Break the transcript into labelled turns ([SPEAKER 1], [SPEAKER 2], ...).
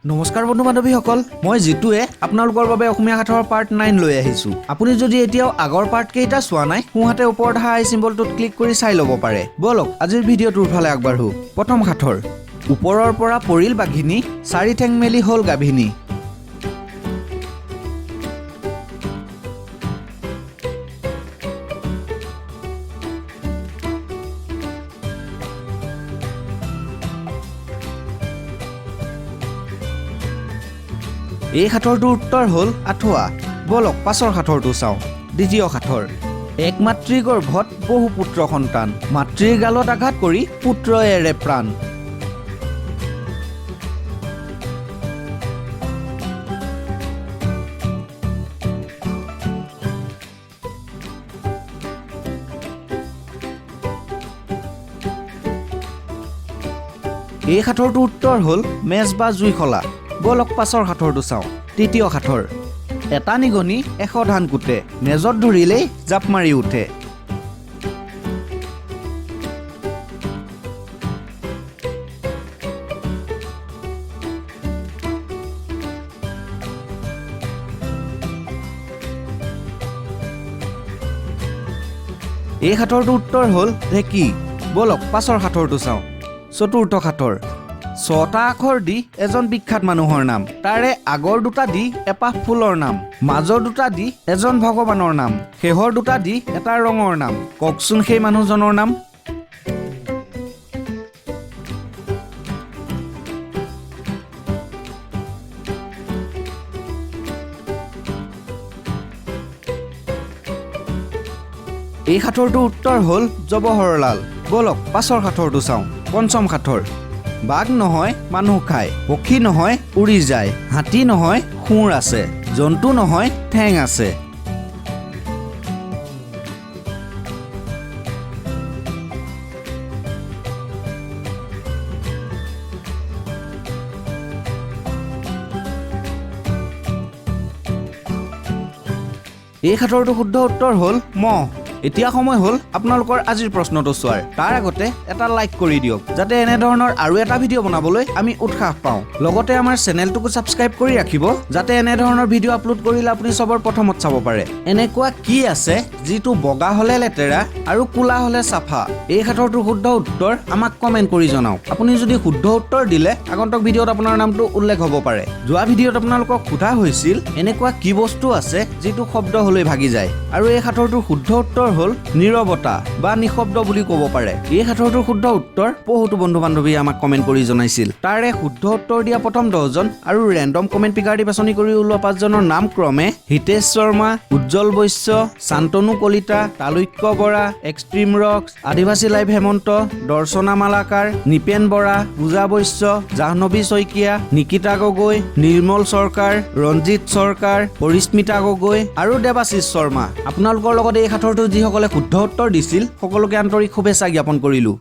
[SPEAKER 1] নমস্কাৰ বন্ধু বান্ধৱীসকল, মই জিতুৱে আপোনালোকৰ বাবে অসমীয়া সাঁথৰৰ পাৰ্ট 9 লৈ আহিছোঁ। আপুনি যদি এতিয়াও আগৰ পাৰ্ট কেইটা চোৱা নাই, সোঁহাতে ওপৰত অহা আই চিম্বলটোত ক্লিক কৰি চাই ল'ব পাৰে। ব'লক, আজিৰ ভিডিঅ'টোৰ ফালে আগবাঢ়ো। প্ৰথম সাঁথৰ: ওপৰৰ পৰা পৰিল বাঘিনী, চাৰি ঠেং মেলি হ'ল গাভিনী। এই সাঁথৰটোৰ উত্তৰ হ'ল আঁঠুৱা। ব'লক, পাছৰ সাঁথৰটো চাওঁ। দ্বিতীয় সাঁথৰ: এক মাতৃৰ গৰ্ভত বহু পুত্ৰ সন্তান, মাতৃৰ গালত আঘাত কৰি পুত্ৰই এৰে প্ৰাণ। এই সাঁথৰটোৰ উত্তৰ হ'ল মেজ বা জুইশলা। ব'লক, পাছৰ সাঁথৰটো চাওঁ। তৃতীয় সাঁথৰ: এটা নিগনি 100 ধান কুটে, মেজত ধৰিলেই জাপ মাৰি উঠে। এই সাঁথৰটোৰ উত্তৰ হ'ল ঢেঁকী। ব'লক, পাছৰ সাঁথৰটো চাওঁ। চতুৰ্থ সাঁথৰ: ছটা আখৰ দি এজন বিখ্যাত মানুহৰ নাম, তাৰে আগৰ দুটা দি এপাহ ফুলৰ নাম, মাজৰ দুটা দি এজন ভগৱানৰ নাম, শেহৰ দুটা দি এটা ৰঙৰ নাম। কওকচোন সেই মানুহজনৰ নাম। এই সাঁথৰটোৰ উত্তৰ হ'ল জৱাহৰলাল। ব'লক, পাছৰ সাঁথৰটো চাওঁ। পঞ্চম সাঁথৰ: বাঘ নহয়, মানুহ খায়, পক্ষী নহয়, উৰি যায়, হাতী নহয়, শুঁৰ আছে, জন্তু নহয়, ঠেং আছে। এই সাঁথৰটোৰ শুদ্ধ উত্তৰ হ'ল মহ। এতিয়া সময় হ'ল আপোনালোকৰ আজিৰ প্ৰশ্নটো চোৱাৰ। তাৰ আগতে এটা লাইক কৰি দিয়ক, যাতে এনেধৰণৰ আৰু এটা ভিডিঅ' বনাবলৈ আমি উৎসাহ পাওঁ। লগতে আমাৰ চেনেলটোকো ছাবস্ক্ৰাইব কৰি ৰাখিব, যাতে এনেধৰণৰ ভিডিঅ' আপলোড কৰিলে আপুনি চবৰ প্ৰথমত চাব পাৰে। এনেকুৱা কি আছে যিটো বগা হ'লে লেতেৰা আৰু ক'লা হ'লে চাফা? এই সাঁথৰটোৰ শুদ্ধ উত্তৰ আমাক কমেণ্ট কৰি জনাওক। আপুনি যদি শুদ্ধ উত্তৰ দিলে, আগন্তুক ভিডিঅ'ত আপোনাৰ নামটো উল্লেখ হ'ব পাৰে। যোৱা ভিডিঅ'ত আপোনালোকক সোধা হৈছিল, এনেকুৱা কি বস্তু আছে যিটো শব্দ হ'লে ভাগি যায়? আৰু এই সাঁথৰটোৰ শুদ্ধ উত্তৰ হ'ল নীৰৱতা বা নিশব্দ বুলি ক'ব পাৰে। এই সাঁথৰটোৰ শুদ্ধ উত্তৰ বহুতো বন্ধু বান্ধৱীয়ে আমাক কমেণ্ট কৰি জনাইছিল। তাৰে শুদ্ধ উত্তৰ দিয়া প্ৰথম 10জন আৰু ৰেণ্ডম কমেণ্ট পিকাৰ দি বাছনি কৰি ওলোৱা পাঁচজনৰ নাম ক্ৰমে হিতেশ শৰ্মা, উজ্জ্বল বৈশ্য, শান্তনু কলিতা, তালুক্য বৰা, এক্সট্ৰিম ৰক্স, আদিবাসী লাইভ হেমন্ত, দৰ্শনা মালাকাৰ, নিপেন বৰা, পূজা বৈশ্য, জাহ্নৱী শইকীয়া, নিকিতা গগৈ, নিৰ্মল চৰকাৰ, ৰঞ্জিত চৰকাৰ, পৰিস্মিতা গগৈ আৰু দেৱাশীষ শৰ্মা। আপোনালোকৰ লগত এই সাঁথৰটো যিসকলে শুদ্ধ উত্তৰ দিছিল, সকলোকে আন্তৰিক শুভেচ্ছা জ্ঞাপন কৰিলোঁ।